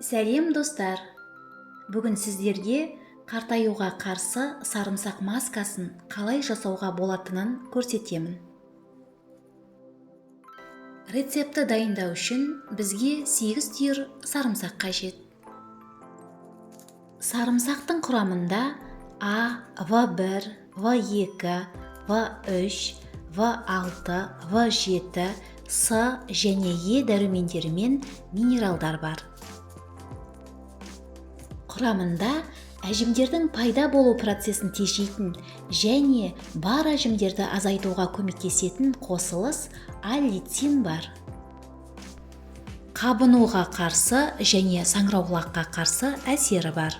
Сәлем, достар! Бүгін сіздерге қартаюға қарсы сарымсақ маскасын қалай жасауға болатынын көрсетемін. Рецептті дайындау үшін бізге 8 түйір сарымсақ қажет. Сарымсақтың құрамында А, В1, В2, В3, В6, В7, С және Е дәрумендері мен минералдар бар. Құрамында әжімдердің пайда болу процесін тежейтін және бар әжімдерді азайтуға көмектесетін қосылыс аллицин бар. Қабынуға қарсы және саңырауқұлаққа қарсы әсері бар.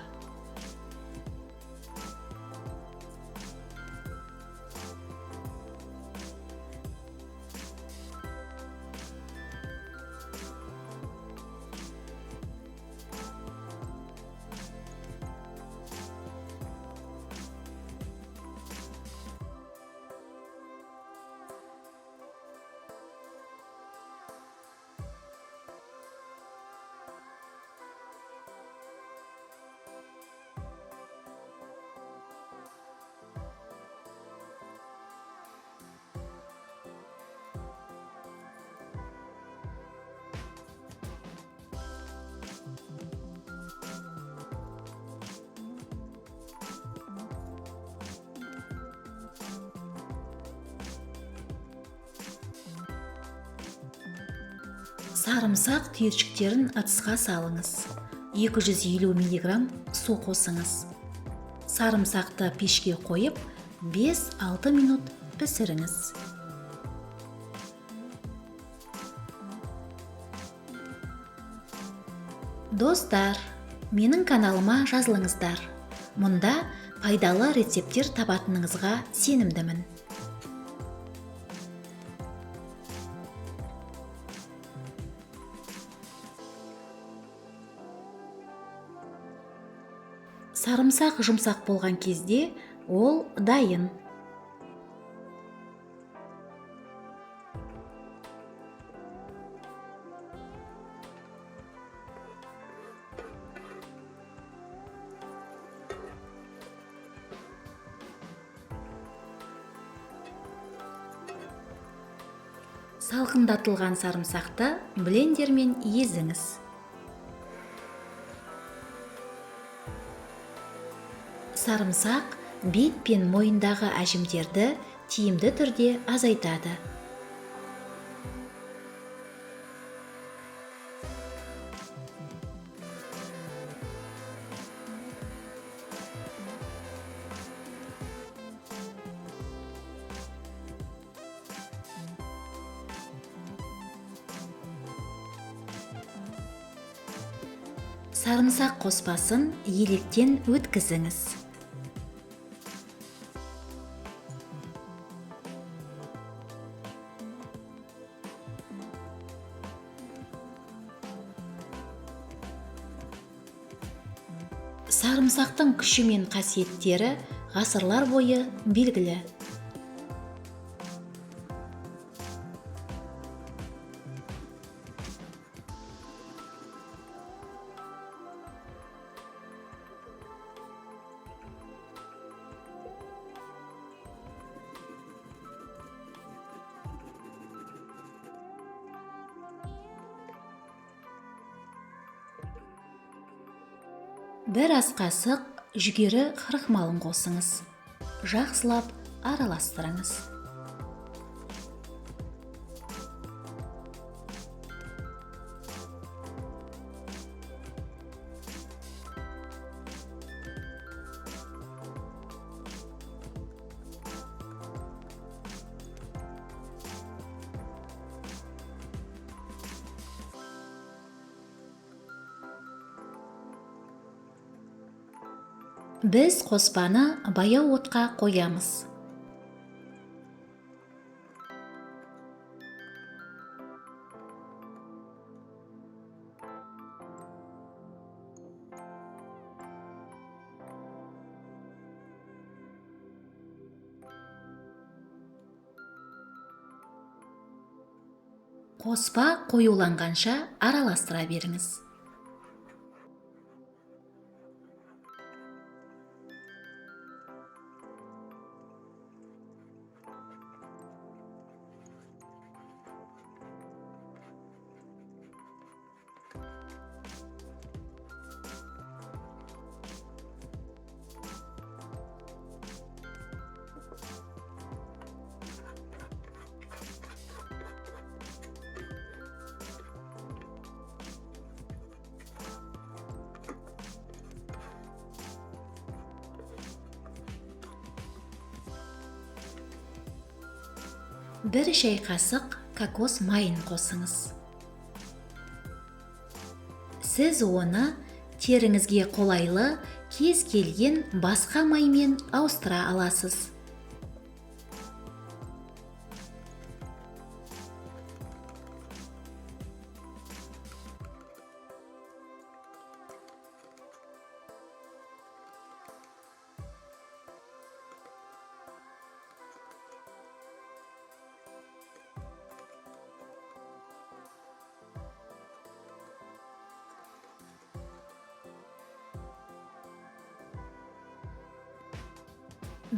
Сарымсақ түйіршіктерін ыдысқа салыңыз. 250 миллиграмм су қосыңыз. Сарымсақты пешке қойып, 5-6 минут пісіріңіз. Достар, менің каналыма жазылыңыздар. Мұнда пайдалы рецепттер табатыныңызға сенімдімін. Сарымсақ жұмсақ болған кезде ол дайын. Салқындатылған сарымсақты блендермен езіңіз. Сарымсақ бет пен мойындағы әжімдерді тиімді түрде азайтады. Сарымсақ қоспасын електен өткізіңіз. Сарымсақтың күші мен қасиеттері ғасырлар бойы белгілі. Бір ас қасық жүгері крахмалын қосыңыз. Жақсылап араластырыңыз. Біз қоспаны баяу отқа қоямыз. Қоспа қоюланғанша араластыра беріңіз. 1 шай қасық кокос майын қосыңыз. Сіз оны теріңізге қолайлы кез келген басқа маймен ауыстыра аласыз.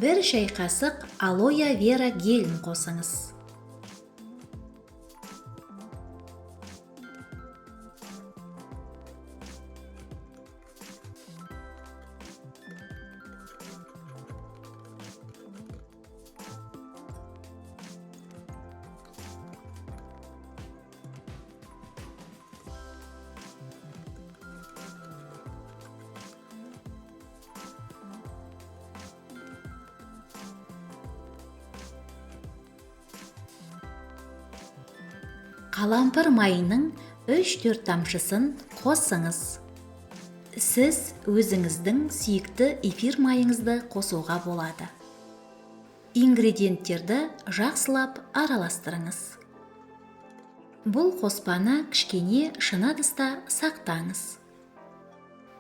1 шай қасық алоэ вера гелін қосыңыз. Қалампыр майының 3-4 тамшысын қосыңыз. Сіз өзіңіздің сүйікті эфир майыңызды қосуға болады. Ингредиенттерді жақсылап араластырыңыз. Бұл қоспаны кішкене шыны ыдыста сақтаңыз.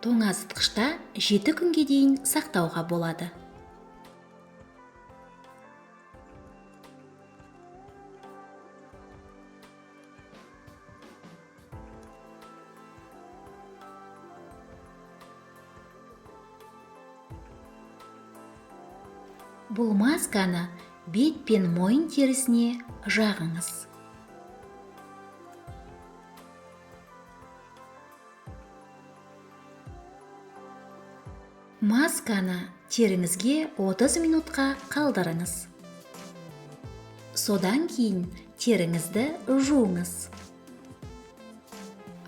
Тоңазытқышта 7 күнге дейін сақтауға болады. Бұл масканы бет пен мойын терісіне жағыңыз. Масканы теріңізге 30 минутқа қалдырыңыз. Содан кейін теріңізді жуыңыз.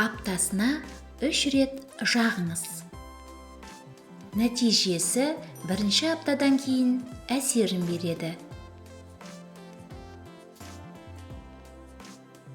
Аптасына 3 рет жағыңыз. Нәтижесі бірінші аптадан кейін әсерін береді.